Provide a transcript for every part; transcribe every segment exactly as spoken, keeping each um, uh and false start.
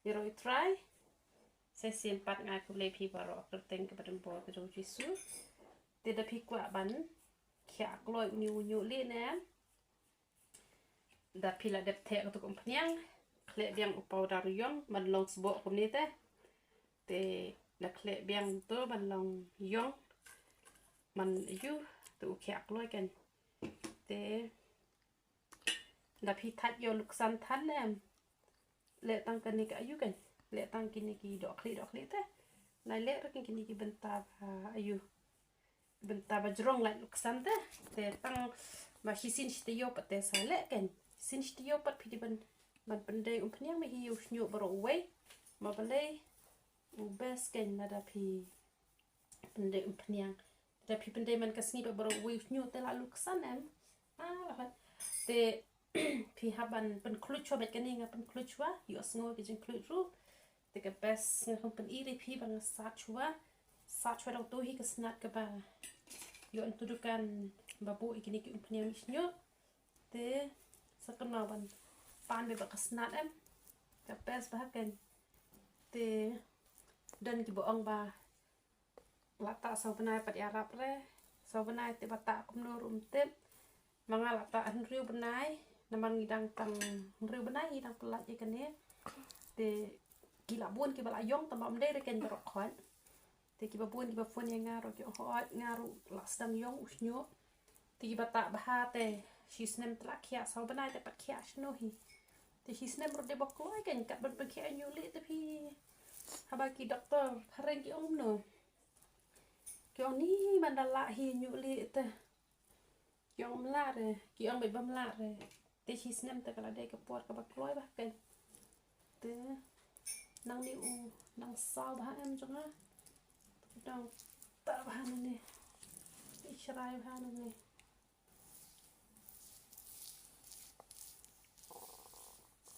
Ïaroh ïa u Trai. Sa shisien pat nga ai khublei ïa phi baroh kyrteng kaba don bor ka jong u Jisu. Te da phi kwah ban khiah kloi une u hynñiewlih ne em, da phi la dep theh kato ka umphniang, khleh biang u powder ïong ban long sboh kumne te. Te da khleh biang to ban long ïong, man ïu, to u khiah kloi kan. Te da phi thait ïoh luksan than ne em, leh tang kane ka ïu kan, leh tang kine ki dohkhlieh dohkhlieh te. Nai leh ruh kine ki bynta ba ïu, bynta ba jrong lait luksan te. Te tang ba shisien shi taïew pat te sa leh kan. Shisien shi taïew pat phi dei ban, ban pyndei umphniang, ma hi u shñiuh baroh uwei. Ma balei u best kan lada phi pyndei umphniang. Te phi pyndei man ka sngi ba baroh uwei u shñiuh te la luksan em. Ah, la hot. Te phi hap ban pynkhluit shuwa bad kane, nga pynkhluit shuwa, ïohsngew ki jingkhluit ruh. Te ka best nga hap pyni ïa phi ba nga sat shuwa. Sat shuwa dang to hi ka snat kaba ïoh na tu dukan ba buh ïa kine ki umphniang mih shñiuh. Te sa kynmaw ban pan beit ba ka snat em. Ka best bha kan. Te don kiba ong ba la tah saw bnai pat ïarap re. Saw bnai te ba tah kumno ruh ym tip. Ma nga la tah hynriew bnai, namar ngi dang tang hynriew bnai ngi dang pyllait ïa kane. Te ki la bun kiba la ïong tang ba ym dei re kan baroh khoit. Te kiba bun kiba phone ïa nga ruh ki ong hooid nga ruh la sdang ïong u shñiuh. Te kiba tah bha te shi snem te la khiah, saw bnai te pat khiah shano hi. Te shi snem ruh dei ba kloi kan, kat ban pynkhiah hynñiewlih te phi. Haba ki doktor phareng ki ong kumno? Ki ong ni man da lah hi hynñiewlih te. Ki ong ym lah re, ki ong beit ba ym lah re. Te shi snem te ka la dei ka por kaba kloi bha kan. Te nangne u nang saw bha em jong nga. Te u dang tah bha nangne. Te i shrai bha nangne.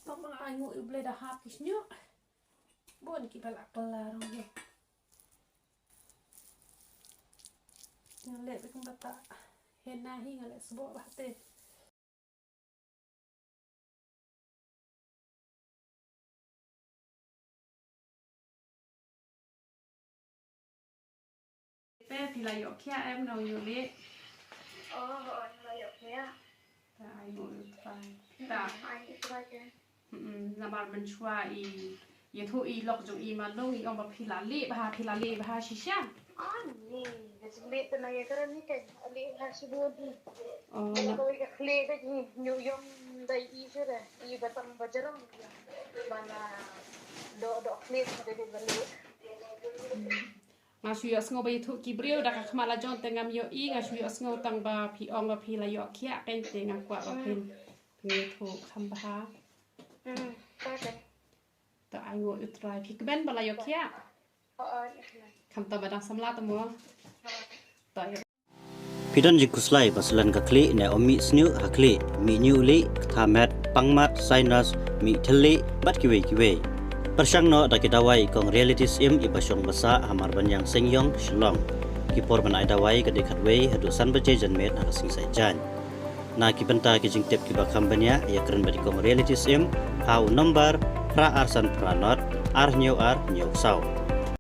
Tang ba nga ainguh ïa U Blei da hap ki shñiuh. Bun kiba la kylla ruh. Nga leh beit kumba tah henna hi, nga leh sboh bha te. Te phi la ïoh khiah em na u hynñiewlih? Oh, oh, la ïoh khiah. Ta ai nguh ïa u Trai. Ta ai nguh ïa u Trai ke. Hmm, namar mynshuwa i ïathuh i lok jong i Malung i ong ba phi la lieh bha, phi la lieh bha shisha. Ani, ka jinglieh te na ïa ka rani ka lieh bha shibun hi. Oh, na kawei ka khlieh ka jingïoh ïong dei i shuh re, i ba tang ba jrong. Ba la doh doh khlieh ka dei ba lieh. Nga shu ïohsngew ba ïathuh ki briew da ka khmat la jong te ngam ïohi, nga shu ïohsngew tang ba phi ong ba phi la ïoh khiah kein te nga kwah ba phin, phin ïathuh kham bha. Hmm, ta te. Ta ai nguh ïa u Trai, phi kmen ba la ïoh khiah. Oh, oh, ïa kmen. Khamtam ba dang samla te mo. Ta ïa Phi don jingkhuslai ba slen ka khlieh ne ym mih snieh ha khlieh, mih hynñiewlih, ktha met, pang mat, sinus, mih thylliej bad kiwei kiwei. Pyrshang noh da ki dawai kong Reality Syiem i ba shong ba sah ha Marbaniang Sengïong, Shillong. Ki por ban ai dawai ka dei khatwei haduh san baje janmiet ha ka sngi Saitjaiñ. Na ki bynta ki jingtip kiba kham bniah ïakren bad i kong Reality Syiem ha u nombar phra ar san phra nod ar hynñiew ar hynñiew saw.